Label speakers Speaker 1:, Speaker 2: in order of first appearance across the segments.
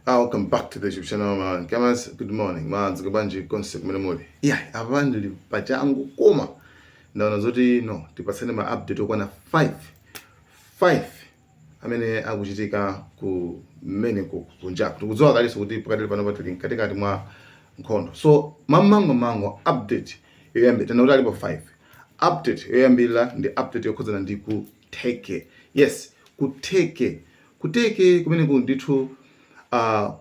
Speaker 1: Welcome back to the YouTube channel, man. Cameras, good morning. Madzuka bwanji konse kumene muli. Yeah, apa ndili pachangu, koma ndaona zoti no, tipatsane ma update okwana 5. 5 amene akuchitika ku meneko kunjaku. Tikudziwa kalinso kuti pakati pano patili mkatikati mwa nkhondo. So, mamango mango update yoyambira, tena kuti alipo 5. Update yoyambirira ndi update yokhudzana ndi ku Turkey. Yes, ku Turkey. Ku Turkey kumeneku ndithu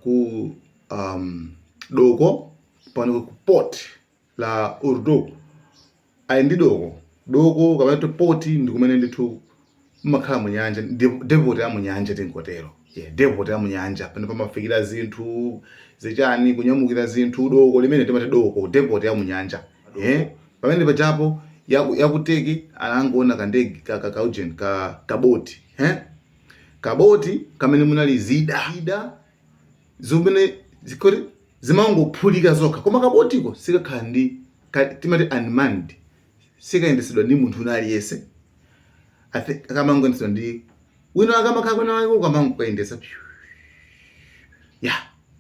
Speaker 1: ku doko pano ku port la Ordu ali ndi doko, doko kapena kuti port, ndi kumene ndithu mumakhala munyanja, depot ya munyanja tingotero. Yeah, depot ya munyanja pano pamafikira zinthu zichani, kunyamukira zinthu, doko limene timati doko, depot ya munyanja. Yeah, pamene pajapo yaku Turkey anangoona kandege ka ujeni, ka kaboti, eh, kaboti kamene munali zida, zida zimene zikoti zimangophulika zokha, koma kabotiko sikakhala ndi timati unmanned, sikayendesedwa ndi munthu wina aliyense. I think kamangoyendesedwa ndi wina, akamakhala kwina wake kamangokayendesa ya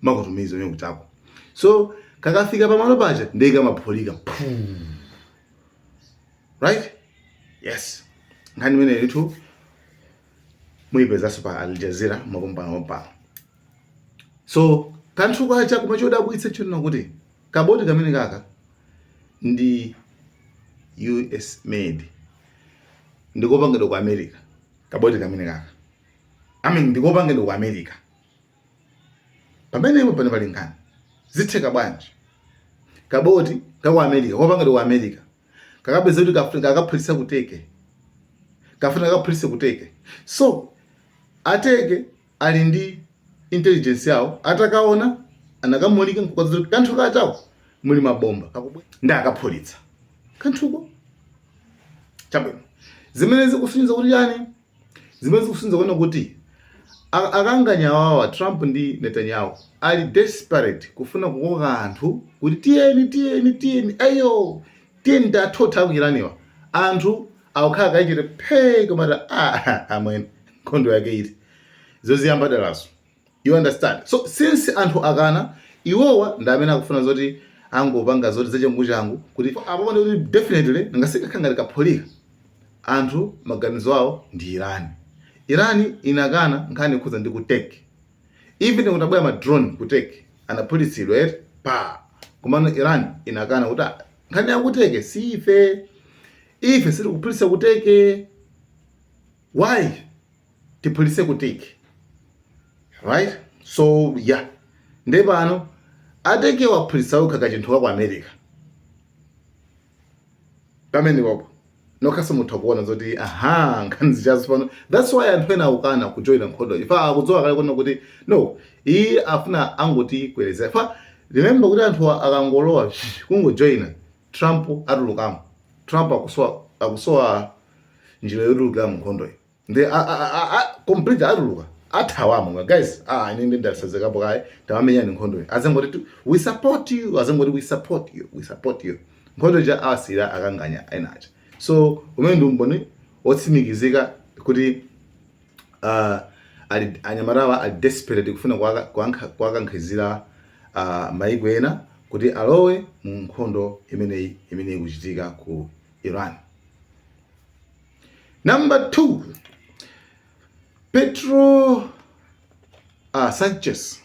Speaker 1: makutumiza umene kuchako. So kakafika pamalo paja ndiye kamaphulika, right? Yes, nkhani imene ndithu muyipezanso pa Al Jazeera makompano kompano. So kanthu kacha, koma chodabwitsa chonena kuti kaboti kamene kaka ndi US made, ndikopangidwa ku America. Kaboti kamene kaka, I mean, ndikopangidwa ku America. Pamenepo pano pali nkhani: zitheka bwanji kaboti kaku America, kopangidwa ku America, kakapeza kuti kafuna kakaphulitsa ku Turkey, kafuna kakaphulitsa ku Turkey? So a Turkey ali ndi intelligence yawo, atakaona anakamulika nkukaza kuti kanthu kachako muli mabomba, ndi akaphulitsa kanthuko. Chabwino, zimene zikusonyeza kuti chani? Zimene zikusonyeza kuona kuti akanganyawawa, Trump ndi Netanyahu, ali desperate kufuna kukoka anthu kuti tiyeni, tiyeni, tiyeni, ayo tiyeni tathotha ku Iraniwa. Anthu akukhala kaichite phe, komata ah, amwene, nkhondo yake iti zoziyamba dalaso, you understand? So since anthu akana, iwowa ndi amene akufuna zoti angopanga zoti zachangu changu, kuti apo kuti definitely ngasikakhala ngati kaphulika. Anthu maganizo awo ndi Irani. Irani inakana nkhani yokhudza ndi ku Turkey. Even kutabwera ma drone ku Turkey anaphulitsidwa eti pa, komano Iran inakana kuti, "Ah, nkhani ya ku Turkey si ife, ife sitikuphulitsa ku Turkey. Why tiphulitse ku Turkey?" Right? So yeah, nde pano a Turkey waphulitsa okha kachinthu ka ku America. Pamene popo nokhaso mutha kuona zoti aha, nkhani zichazo pano. That's why anthu ena akukana kujoyina nkhondo ifa, akudziwa kale kuona kuti no, iyi afuna angoti kwerezera fa. Remember kuti anthu akangolowa kungojoyina, Trump atulukamo. Trump akusowa njira yotulukira mu nkhondo iyi, ndi complete atuluka, athawamo. Guys, ah, ine ndi ndasazekapo kaye, tamamenyani nkhondo iyi. Azangoti we support you, azangoti we support you, we support you. Nkhondo ija awasiyira akanganya ena aja. So umene ndi umboni otsimikizika kuti ali anyamatawa ali desperate kufuna kuwakankhizira maiko ena kuti alowe mu nkhondo imeneyi imene ikuchitika ku Iran. Number 2, Petro Sanchez,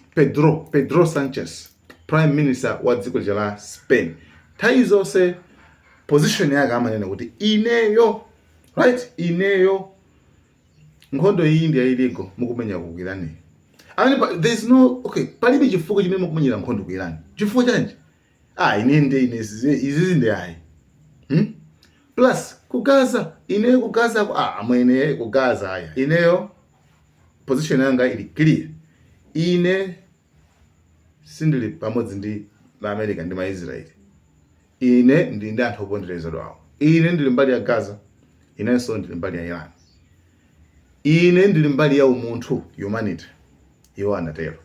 Speaker 1: Pedro Sanchez, prime minister wa dziko lija la Spain, nthawi zonse position yake amanena kuti ineyo, right, ineyo nkhondo iyi ndi illegal mukumenya ku Iran. I mean, there is no, okay, palibe chifukwa chimene mukumenyera nkhondo ku Iran. Chifukwa chanji? Ah, ine ndi ine izizi ndi ayi, Plus ku Gaza, ineyo ku Gaza, ah, amwene, ku Gaza aya, ineyo position yanga ili clear. Ine sindili pamodzi ndi ma-America ndi ma-Israeli. Ine ndili ndi anthu oponderezedwa awo. Ine ndili mbali ya Gaza, inenso ndili mbali ya Iran. Ine ndili mbali ya umunthu, humanity. Iwo anatero,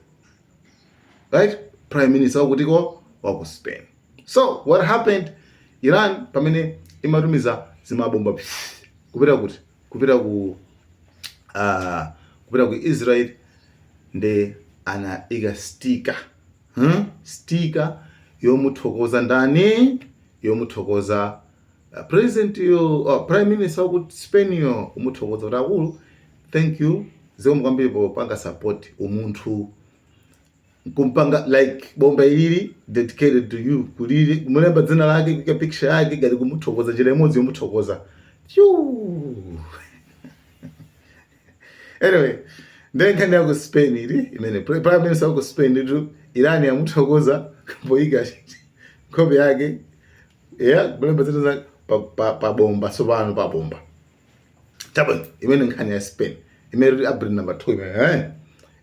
Speaker 1: right? Prime minister wakutiko, waku Spain. So what happened? Iran pamene imatumiza zimabomba kupita kuti, kupita ku Israel, ndi Anaika sticker, Sticker yomuthokoza ndani? Yomuthokoza president yo, prime minister waku Spain yo, kumuthokoza kuti akulu, thank you, zikomo kwambiri popanga support umunthu, kumpanga like bomba ilili dedicated to you, kulili kumulemba dzina lake, kuika picture yake, ngati kumuthokoza, njira imodzi yomuthokoza. Phew. Anyway, ndiye nkhani ya ku Spain ili imene prime minister wa ku Spain nditu Iran yamuthokoza poyika nkhope yake ya kulemba dzina zake pa bomba. Tsopano pa bomba chabwino, imene nkhani ya Spain imene ili update number 2 imene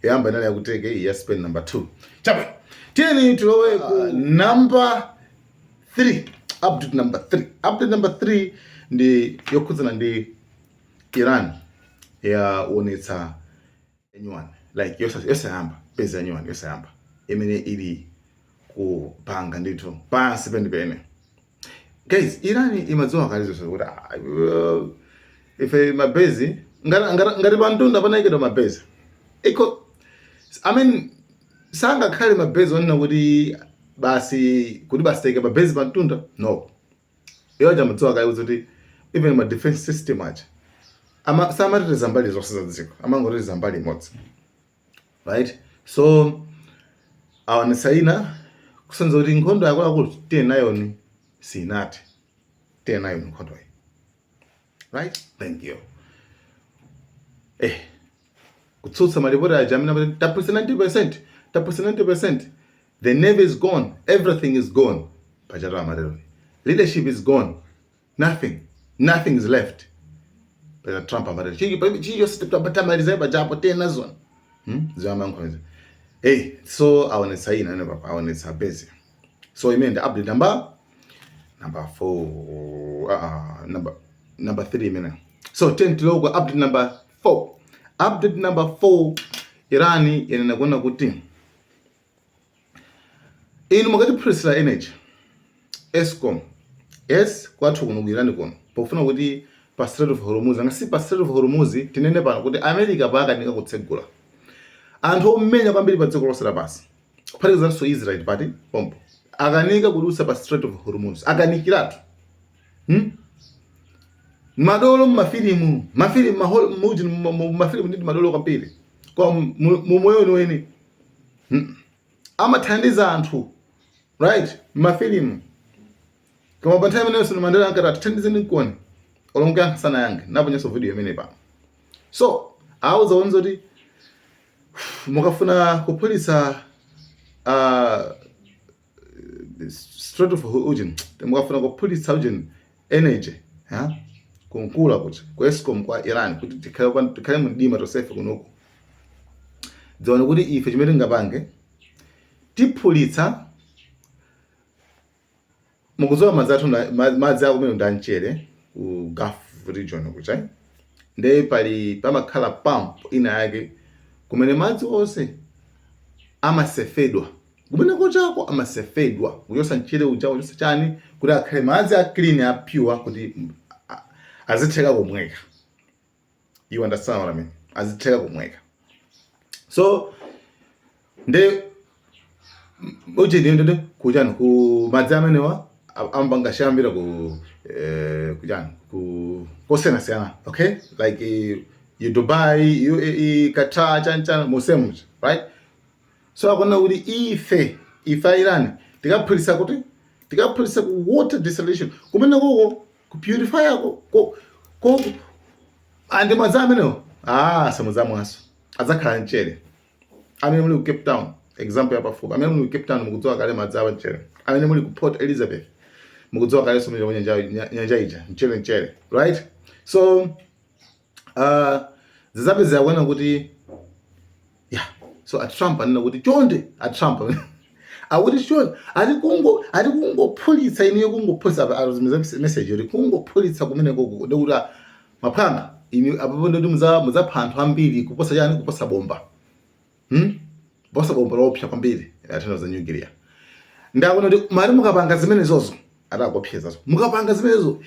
Speaker 1: yamba inali yakuteke, iyi ya Spain number 2. Chabwino, tiyeni tilowe ku number 3, update number 3. Update number 3 ndi yokhudzana ndi Iran yaonetsa nyuwani like yosayamba, base ya nyuwani yosayamba imene ili kupanga ndithu pansi penipene. Guys, Iran imadziwa kale zonse kuti ife mabase ngati pamtunda panayikidwa mabase iko, I mean, sangakhale mabase onena kuti basi, kuti basi tayika mabase pamtunda, no. Iwo aja amadziwa kale kuti even ma defense system aja samateteza mbali zonse za dziko, amangoteteza mbali imodzi, right? So aonetsa ina kusonyeza kuti nkhondo yakuluakulu tiye nayoni sinati, tiye nayoni nkhondo iyi, right? Thank you. Kutsutsa malipoti aja amene amati taphulitsa 90%, taphulitsa 90%, the navy is gone, everything is gone. Pachatu amatero, leadership is gone, nothing, nothing is left. Pacha Trump amatero chilichonse tamaliza pachapo, tiye nazona, Zimamankhoneza. Hey, so aonetsa ina ene papa, aonetsa base. So imene ndi update number 4, number 3 imene. So 10 tiloko update number 4. Update number 4, Iran yanena kuona kuti inu mukatiphulisira energy Eskom, yes, kwathu kuno ku Iran kuno, pofuna kuti pa Strait of Hormuz, angasi pa Strait of Hormuz, tinene pano kuti America pakanika kutsegula. Anthu omenya kwambiri pa dziko lonse lapansi, kuphatikizanso Israel pati pompo, akanika kudutsa pa Strait of Hormuz, akanikiratu, Madolo mumafilimu, mafilimu muji mumafilimu ndi madolo kwambiri, kwa mumoyo weniweni, Amathandiza anthu, right, mumafilimu. Koma pa nthawi imeneyo Nelson Mandela ankati atithandizeni nkoni olonke sana yange naponyanso video imene pano. So auza onse kuti mukafuna kuphulitsa Strait of ujin, mukafuna kuphulitsa ujin energy ha kunkula kuti ku Eskom kwa Iran, kuti tikhale mdima tonsefe kunoku, dziwani kuti ife chimene tingapange, tiphulitsa. Mukudziwa madzi athu madzi akumene ndi amchere ku Gulf region kucha, nde pali pamakhala pump ina yake kumene madzi onse amasefedwa kumene kochako, amasefedwa kuchosa mchere uja, kuchosa chani, kuti akhale madzi a clean, a pure, kuti azitheka kumweka. You understand what I mean? Azitheka kumweka. So nde uje ndiyo ndende kuchani ku madzi amenewa ambanga shambira ku kuchani ku kosiyanasiyana, okay, like you Dubai, UAE, Qatar, chani chani musemu, right? So akuona kuti ife a Iran tikaphulitsa, kuti tikaphulitsa ku water distillation kumene koko ku purify ko andi madzi amenewo, samudzamwaso, adzakhala mchere. Amene muli ku Cape Town, example yapafupi, amene muli ku Cape Town mukudziwa kale madzi awa mchere. Amene muli ku Port Elizabeth mukudziwa kale somwe nyanja ija mchere mchere, right? So zizapezeka kuona kuti, yeah, so a Trump anena kuti chonde, a Trump akuti chonde, ati kungophulitsa iniyo, kungophulitsa, atumiza message kuti kungophulitsa kumene koko ndikuti maphanga inu apapo ndikuti mudzapha anthu ambiri kuposa chani, kuposa bomba, Kuposa bomba lopsa kwambiri athena za nuclear. Ndakuona kuti mali mukapanga zimenezozo, atakopsezazo, mukapanga zimenezo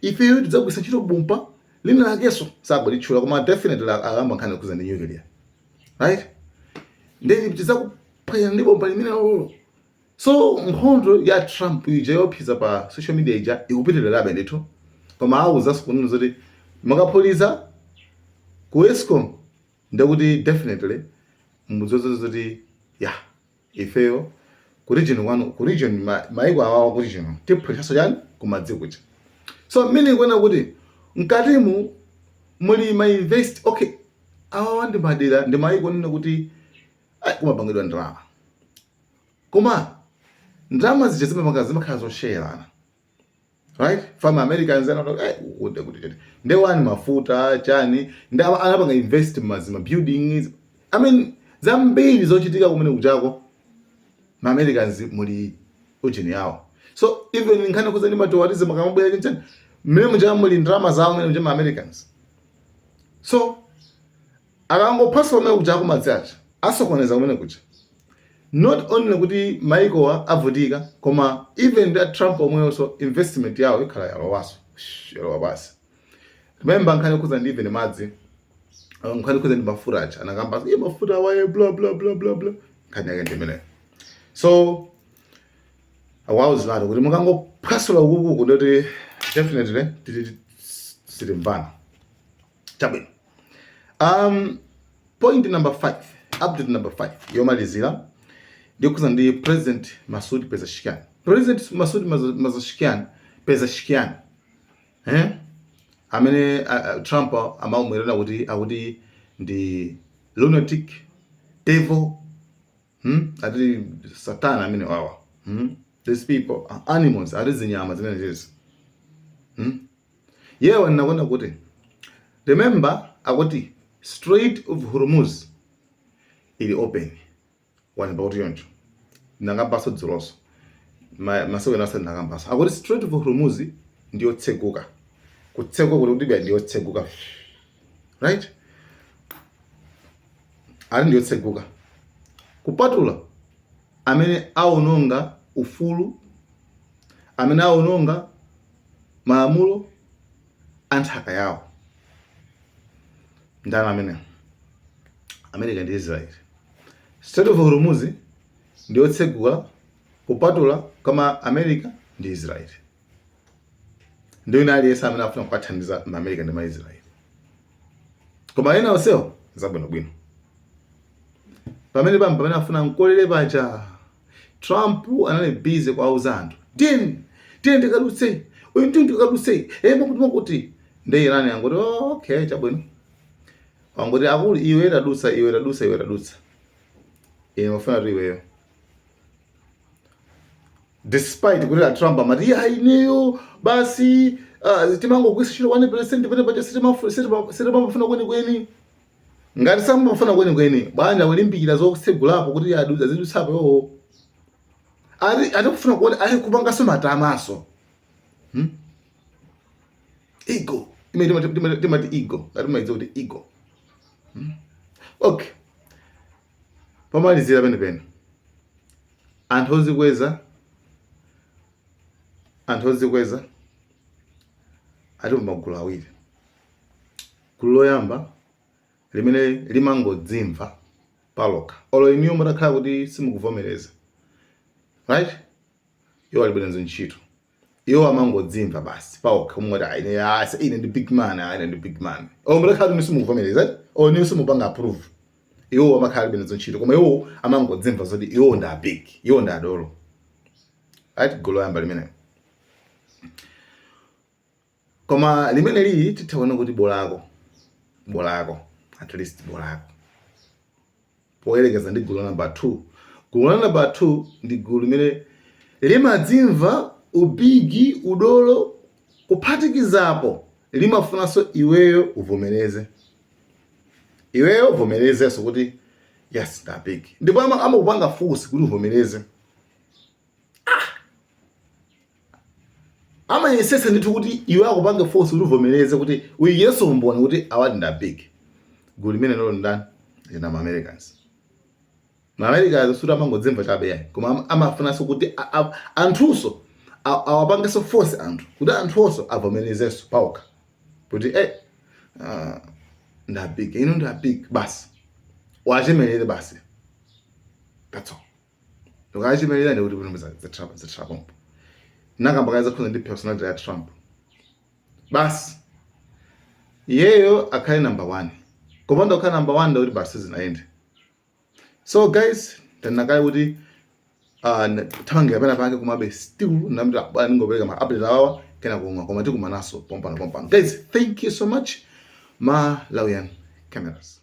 Speaker 1: ifeyo tidzagwiritsa ntchito bomba lina lakenso, sakulitchula, koma definitely akamba nkhani yokhudza ndi nuclear, right? Ndeti tizakuphwanya ndi bomba limene lolo. So nkhondo ya Trump ija yophiza pa social media ija ikupitirirabe ndithu, koma awuzanso kunena zoti mukaphuliza ku Escom, ndekuti definitely mudziwe zoti ya ifeyo ku region kwanu, ku region maiko awawa ku region, tiphulisanso chani kumadzi kuja. So mmene ikuona kuti mkatimu muli ma invest, okay, awawa ndi madera, ndi maiko nene kuti ai, kumapangidwa ndalama, koma ndalama zija zimapanga zimakhala zosherana, right? Fama Americans anatoka kuti kuti chete ndewani mafuta chani ndi anapanga invest mazima buildings, I mean, zambiri zochitika kumene kuchako ma Americans muli ujeni yawo. So even nkhani kuza ndi ma tourism akamabwera chinchani, mmene muja muli ndalama zawo mmene muja ma Americans. So akangophwasa kumene kuchako madzi aja, asokoneza kumene kuja. Not only kuti maikowa avutika, koma even the Trump omweyonso investment yawo ikhala yalowaso, yalowa pasi. Remember nkhani kuza ndi even madzi, nkhani kuza ndi mafuta aja, anakamba iye mafuta awaye, bla bla bla bla bla. Nkhani yake ndi imeneyo. So awawuzilatu kuti mukangophwasula ukukuku, ndoti definitely titi sitimvana. Chabwino, point number 5, update number 5 yomalizira ndikhuza ndi President Masoud Pezeshkian. President Masoud Pezeshkian, Pezeshkian, eh? Amene Trump amamwerera kuti akuti ndi lunatic, devil, Ati satana amene wawa, These people are animals, ati zinyama zimene zizi, Yewe nakuona kuti remember akuti Strait of Hormuz ili open, wanimba kuti yoncho nakambaso dzuloso, masiku ena nakambaso akuti Strait of Hormuz ndiyotseguka, kutseguka kuti kutibe ndiyotseguka, right? Ali ndiyotseguka kupatula amene aononga ufulu, amene aononga malamulo a nthaka yawo. Ndani amene? America ndi Israel. Strait of Hormuz ndiyotseguka kupatula kama America ndi Israel, ndi wina aliyense amene afuna kukathandiza ma America ndi ma Israel, koma ena onsewo zabwinobwino. Pamene pamwe pamene afuna nkolere paja, Trump anali busy kuauza anthu, "Tiyeni, tiyeni tikadutse uyu, tiyeni tikadutse makuti makuti." Ndi Iran angoti, "Oh, okay, chabwino." Wangoti, "Akulu, iwe tadutsa, iwe tadutsa, iwe tadutsa, ine mafuna tu iweyo." Despite kuti a Trump amati, "Ya, ineyo basi, timangogwisa ntchito 1% pene paja, sitimafuna kwenikweni." Ngati samafuna kwenikweni, banja kulimbikira zotsegulapo kuti azidutsapo iwowo, ati atikufuna kuona ali kupanganso matamaso, Ego imene timati ego, ngati timayidziwa kuti ego, Okay, pamalizira penepene, anthu ozikweza, anthu ozikweza alipo magulu awiri. Gulu loyamba limene limangodzimva palokha, olo iniyo mutakhala kuti simukuvomereza, right, iwo alibe nazo ntchito. Iwo amangodzimva basi paokha kumwe kuti ine, ah, ine ndi big man, ah, ine ndi big man. Olo mutakhala kuti simukuvomereza, olo iniyo simupanga approve, iwo amakhala alibe nazo ntchito, koma iwo amangodzimva zoti iwo ndi a big, iwo ndi adolo, right? Gulu loyamba limene, koma limene lili titha kuona kuti bolako, bolako, at least bolako poyerekeza ndi gulu number 2. Gulu la number 2 ndi gulu limene limadzimva u big, udolo, kuphatikizapo limafunanso iweyo uvomereze, iweyo uvomerezenso kuti yes, nda big, ndipo amakupanga force kuti uvomereze. Amayesesa ndithu kuti iwe akupange force kuti uvomereze, kuti uyiyeso umboni kuti awati nda big. Gulu limene lolo ndani? Ina ma Americans. Ma Americans suti amangodzimva chabe yayi, koma amafunanso kuti anthunso awapangenso force anthu, kuti anthuonso avomerezenso paokha kuti nda big, ino nda big basi, wachemerere basi. That's all. Ukachimelera ndi kuti kuti za Trump nakamba kaza khona ndi personality ya Trump basi, iyeyo akhale number one. Kupanda kukhala number one, ndikuti basi zinaende. So guys, ndanakale kuti thamangira pena pake, komabe still ndamti bwana ningopereka ma update awawa kena kumwa, koma tikumanaso pompano pompano. Guys, thank you so much. Malawian Cameras.